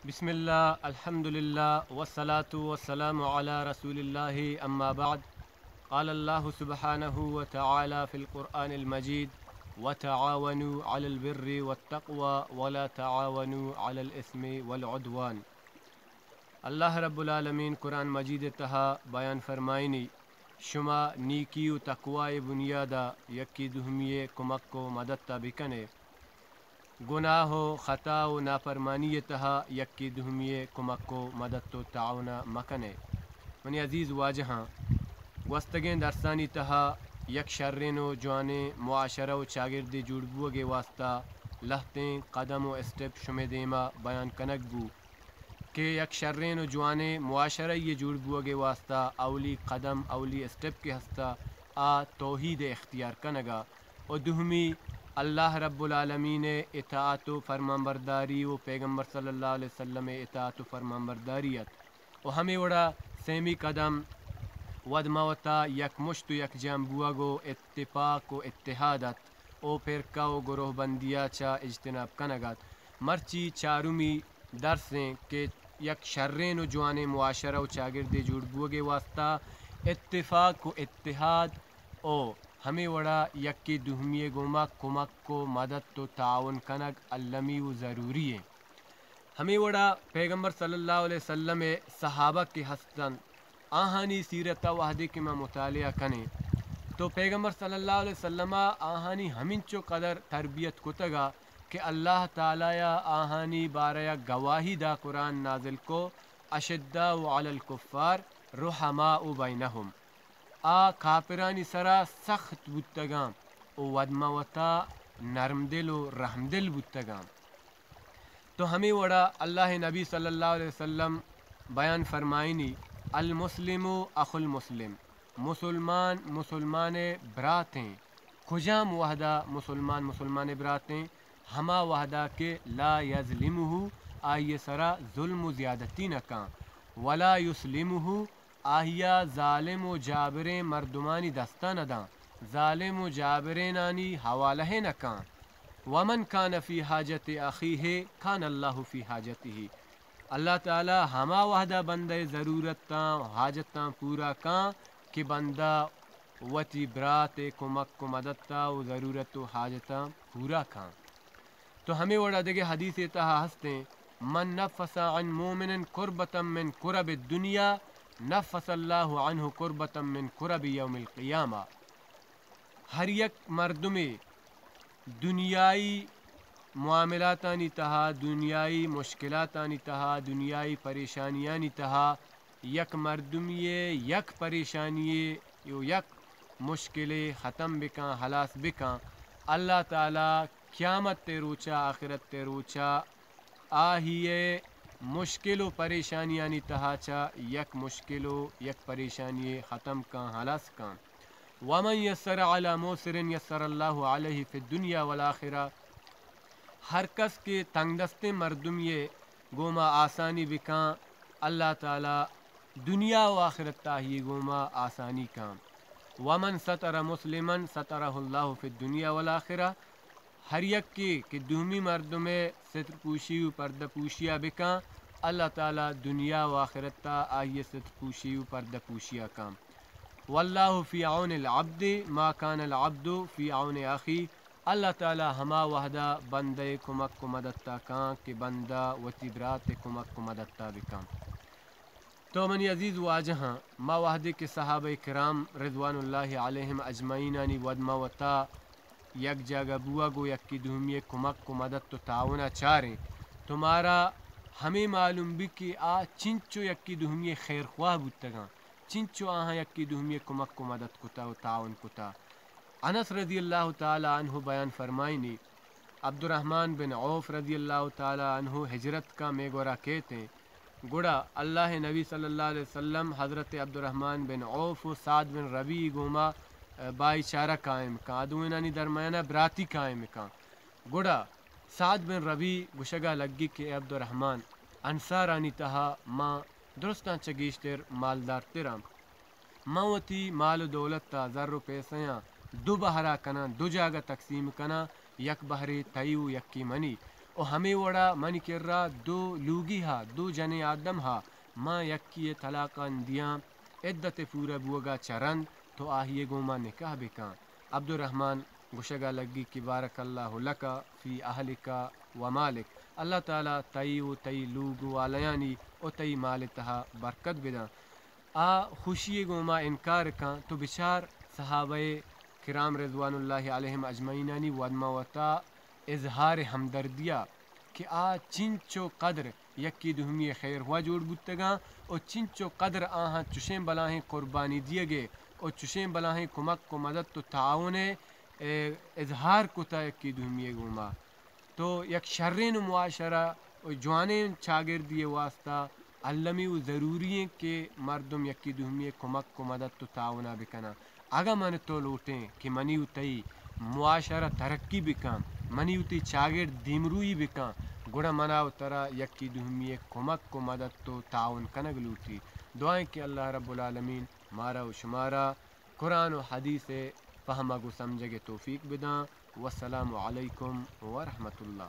بسم الله، الحمد لله، والصلاة والسلام على رسول الله، أما بعد. قال الله سبحانه وتعالى في القرآن المجيد: وتعاونوا على البر والتقوى ولا تعاونوا على الإثم والعدوان. اللہ رب العالمین قرآن مجید ءِ تہا بیان فرمائینی، شما نیکی و تقوی ءِ بنیاد ءَ یکے دومی ءِ کمک و مدد ءَ بکنے، گناہ و خطا و نافرمانی ءِ تہا یکے دومی ءِ کمک و مدد و تعاون ءَ مکنے۔ منی عزیز واجہاں، گوستگیں درسانی تہا یک شریں و جوانیں معاشرہ و چاگردے جوڑ بوگ ءِ واسطہ لہتیں قدم و اسٹیپ شمے دیما بیان کنگ بو۔ کہ یک شریں و جوانیں معاشرہ یے جوڑ بوگ ءِ واسطہ اولی قدم، اولی اسٹیپ کہ ہستا، آ توحید ءِ اختیار کنگ ءَ، و دومی اللہ رب العالمین ءِ اطاعت و فرمانبرداری و پیغمبر صلی اللہ علیہ وسلم ءِ اطاعت و فرمانبرداری ات، و ہمے وڑا سیمی قدم ودماوتا یک مشت و یک جام بوگ و اتفاق و اتحاد ات، و فرقہ و گروہ بندی ءَ چہ اجتناب کنگ ات۔ مرچی چارمی درس ایں کہ یک شریں و جوانیں معاشرہ و چاگردے جوڑ بوگ ءِ واسطہ اتفاق و اتحاد و ہمے وڑا یکے دومی ءِ گوما کمک و مدد و تعاون کنگ المی و ضروری ایں۔ ہمے وڑا پیغمبر صلی اللہ علیہ وسلم ءِ صحابہ کہ ہستن، آہانی سیرت ءَ وہدے کہ ما مطالعہ کنیں تو پیغمبر صلی اللہ علیہ وسلم ءَ آہانی ہمینچو قدر تربیت کتگ ءَ کہ اللہ تعالی ءَ آہانی بارہ ءَ گواہی دا، قرآن نازل کو، اشداء علی الکفار رحماء بینہم۔ آ کافرانی سرا سخت بوتگاں و ودماوتا نرم دل و رحم دل بوتگاں۔ تو ہمے وڑا اللہ نبی صلی اللہ علیہ وسلم بیان فرمائینی، المسلم اخو المسلم، مسلمان مسلمان ءِ برات ایں۔ کجام وہدا مسلمان مسلمان ءِ برات ایں؟ ہما وہدا کہ لا یظلمہ، آئی ءِ سرا ظلم و زیادتی نہ کاں، ولا یسلمہ، آہیا ظالم و جابریں مردمانی دستا نہ داں، ظالم و جابرینانی حوالہ ءَ نہ کاں۔ ومن کان فی حاجت اخیہ کان اللہ فی حاجتہ۔ اللہ تعالی ہما وہدا بندہ ءِ ضرورتاں و حاجتاں پورا کاں کہ بندہ وتی برات ءِ کمک و مدد ءَ و ضرورت و حاجتاں پورا کاں۔ تو ہمے وڑا دگہ حدیثے تہا ہستیں، من نفس عن مؤمن کربة من کرب الدنیا نفس اللہ عنہ کربة من کرب یوم القیامہ۔ ہر یک مردمے دنیائی معاملاتانی تہا، دنیائی مشکلاتانی تہا، دنیائی پریشانیانی تہا یک مردمی ءِ یک پریشانی ءِ و یک مشکلے ختم بکاں، ہلاس بکاں، اللہ تعالی قیامت ءِ روچا، آخرت ءِ روچا آہی ءِ مشکل و پریشانیانی تہا چہ یک مشکل و یک پریشانی ءَ ختم کاں، ہلاس کاں۔ ومن یسر علی معسر یسر اللہ علیہ فی الدنیا والآخرہ۔ ہر کس کہ تنگ دستیں مردمی ءِ گوما آسانی بکاں، اللہ تعالی دنیا و آخرت ءَ آہی گوما آسانی کاں۔ ومن ستر مسلما سترہ اللہ فی الدنیا والآخرہ۔ ہر یکے کہ دومی مردم ءِ ستر پوشی و پردہ پوشی ءَ بکاں، اللہ تعالی دنیا و آخرت ءَ آئی ءِ ستر پوشی و پردہ پوشی ءَ کاں۔ واللہ فی عون العبد ما کان العبد فی عون اخی۔ اللہ تعالی ہما وہدا بندہ ءِ کمک و مدد ءَ کاں کہ بندہ وتی برات ءِ کمک و مدد ءَ بکاں۔ تو منی عزیز واجہاں، ما وہدے کہ صحابہ کرام رضوان اللہ علیہم اجمعینانی ودماوتا یک جاگہ بوگ و یکے دومی ءِ کمک و مدد و تعاون ءَ چاریں، تو مارا ہمے معلوم بی کہ آ چنچو یکے دومی ءِ خیرخواہ بوتگاں، چنچو آہاں یکے دومی ءِ کمک و مدد کتا و تعاون کتا۔ انس رضی اللہ تعالی عنہ بیان فرمائینی، عبدالرحمن بن عوف رضی اللہ تعالی عنہ ہجرت کاں مئے گورا کیتیں۔ گڑا اللہ ءِ نبی صلی اللہ علیہ وسلم حضرت عبدالرحمن بن عوف و سعد بن ربیع گوما، ءَ، بھائی چارہ قائم کاں، آ دوئینانی درمیانا براتی قائم کاں۔ گڑا سعد بن ربیع گوشگا لگی کہ اے عبدالرحمن، انصارانی تہا ما درستاں چہ گیشتر مالدارتراں۔ من وتی مال و دولت ءَ، زر و پیسیاں دو بہرا کناں، دو جاگہ تقسیم کناں، یک بہرے تئی و یکے منی۔ و ہمے وڑا منی کرا دو لوگی ہا، دو جنیں آدم ہا، ما یکی ء طلاقاں دیاں، عدت پورا بوگا چہ رند تو آہی ء گوما نکاح بکن۔ عبدالرحمن گوشگا لگی کہ بارک اللہ لک فی اہلک و مالک، اللہ تعالی تئی و تئی لوگ والایانی و تئی مال تہا برکت بداں۔ آ خوشی ء گوما انکار کن، تو بچار صحابہ کرام رضوان اللہ علیہم اجمعینانی ودما وتا اظہار ہمدردیا کہ آ چنچو قدر یکی دومی خیر ہوا جوڑ بوتگاں و چنچو قدر آہاں چشیں بلاہیں قربانی دیگے و چشیں بلاہیں کمک و مدد و تعاون ء اظہار کتا یکی دومی گوما۔ تو یک شرین معاشرہ و جوانین چاگردی واسطہ المی و ضروری ہیں کہ مردم یکی دومی کمک و مدد و تعاونا بکناں۔ اگاں من تو لوٹیں کہ منی و تئی معاشرہ ترقی بکن، منی و تئی چاگرد دیمروئی بکن، گڑا منا و ترا یکی دومی کمک و مدد و تعاون کنگ لوٹی۔ دعائیں کہ اللہ رب العالمین مارا و شمارا قرآن و حدیث فہمگ و سمجھگ توفیق بداں۔ والسلام علیکم ورحمۃ اللہ۔